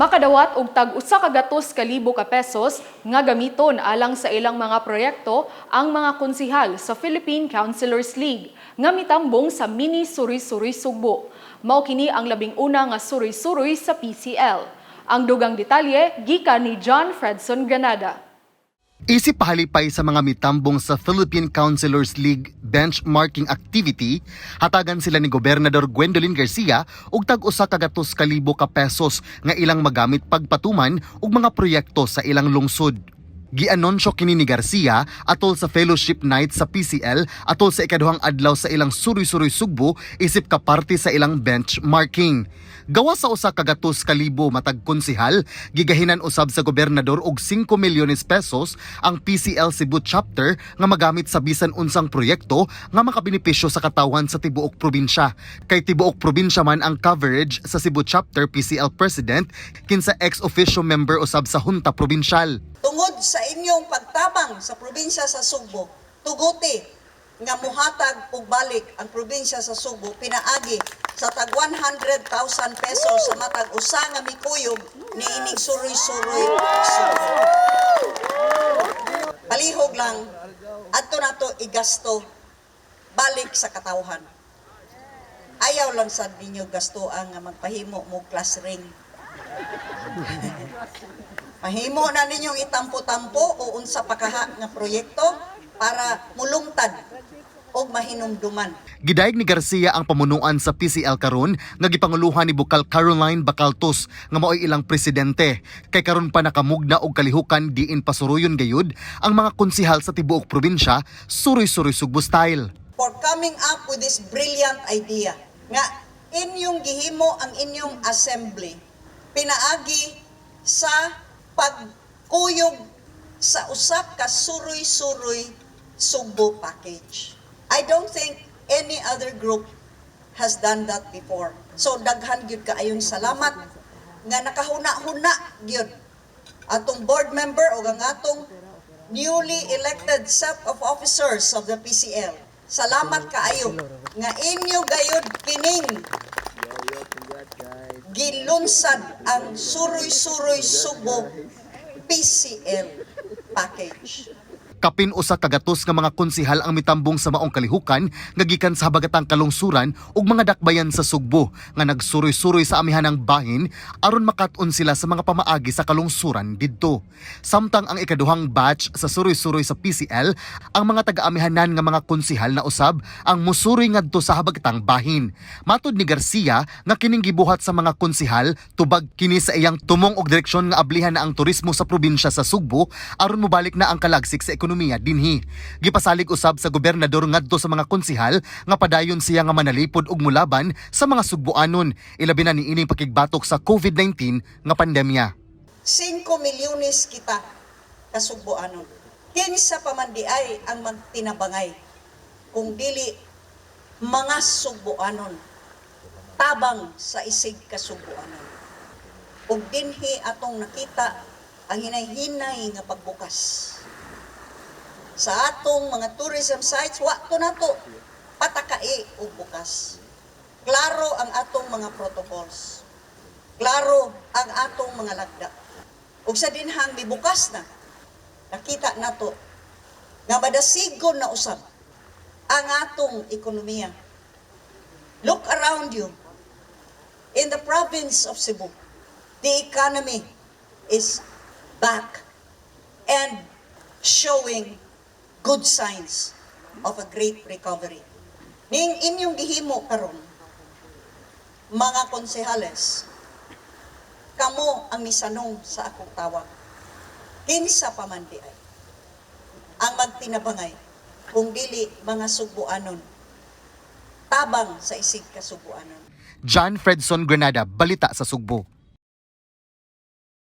Makadawat og tag 100,000 ka pesos nga gamiton alang sa ilang mga proyekto ang mga konsihal sa Philippine Councilors League nga mitambong sa Mini Suroy-Suroy Sugbo. Mao kini ang 11 nga suroy-suroy sa PCL. Ang dugang detalye gikan ni John Fredson Granada. Isip pahalipay sa mga mitambong sa Philippine Councilors League benchmarking activity, hatagan sila ni Gobernador Gwendolyn Garcia og tag 100,000 ka pesos nga ilang magamit pagpatuman og mga proyekto sa ilang lungsod. Gianunsyo kini ni Garcia atol sa Fellowship Night sa PCL atol sa ikaduhang adlaw sa ilang Suroy-Suroy Sugbo isip kaparte sa ilang benchmarking. Gawas sa 100,000 matag konsihal, gigahinan usab sa gobernador og 5 milyones pesos ang PCL Cebu chapter nga magamit sa bisan unsang proyekto nga makabenepisyo sa katawhan sa tibuok probinsya. Kay tibuok probinsya man ang coverage sa Cebu chapter PCL president, kinsa ex-officio member usab sa Junta Provincial. Tungod sa inyong pagtabang sa probinsya sa Sugbo, tuguti nga muhatag og balik ang probinsya sa Sugbo pinaagi sa tag 100,000 pesos sa matag usa nga mikuyog ni ining Suroy-Suroy Sugbo. Palihog lang adto nato igasto balik sa katawhan. Ayaw lang sad ninyo gasto ang nga magpahimo mo class ring. Mahimo na ninyong itampo-tampo o unsa pa kaha nga proyekto para mulungtad og mahinumduman. Gidayeg ni Garcia ang pamunuan sa PCL karon nga gipanguluhan ni Bukal Caroline Bacaltos nga maoy ilang presidente. Kay karon pa nakamugna og kalihukan diin pasuruyon gayud ang mga konsihal sa tibuok probinsya, Suroy-Suroy Sugbo style. For coming up with this brilliant idea nga inyong gihimo ang inyong assembly pinaagi sa pagkuyog sa usa ka Suroy-Suroy Sugbo package. I don't think any other group has done that before. So daghan gyud kaayong salamat nga nakahuna-huna gyud atong board member o ang atong newly elected set of officers of the PCL. Salamat kaayo nga inyo gayud kining gilunsad ang Suroy-Suroy Sugbo PCL package. Kapin 100 nga mga konsihal ang mitambong sa maong kalihukan nga gikan sa habagatang kalungsuran ug mga dakbayan sa Sugbo nga nagsuroy-suroy sa amihanang bahin aron makat-on sila sa mga pamaagi sa kalungsuran didto. Samtang ang ikaduhang batch sa suroy-suroy sa PCL, ang mga taga-amihanan nga mga konsihal na usab ang musuroy ngadto sa habagatang bahin. Matod ni Garcia nga kining gibuhat sa mga konsihal, tubag kini sa iyang tumong og direksyon nga ablihan na ang turismo sa probinsya sa Sugbo aron mobalik na ang kalagsik sa ekonomiya dinhi. Gipasalig usab sa gobernador ngadto sa mga konsihal nga padayon siya nga manalipod og mulaban sa mga Sugboanon, ilabi na niining pakigbatok sa COVID-19 nga pandemya. 5 milyones kita kasugboanon. Kinsa pa man diay ang magtinabangay kung dili mga Sugboanon tabang sa isig kasugboanon? Ug dinhi atong nakita ang hinay-hinay nga pagbukas sa atong mga tourism sites. Wa to nato patakai og bukas. Klaro ang atong mga protocols. Klaro ang atong mga lagda. Ug sa dinhang mibukas na, nakita nato nga madasigon na usab ang atong ekonomiya. Look around you. In the province of Cebu, the economy is back and showing good signs of a great recovery. Ning inyong gihimo karon, mga konsehales, kamo ang misanong sa akong tawag. Kinsa pa man diay ang magtinabangay kung dili mga Sugboanon tabang sa isig kasugboanon? John Fredson Granada, Balita sa Sugbo.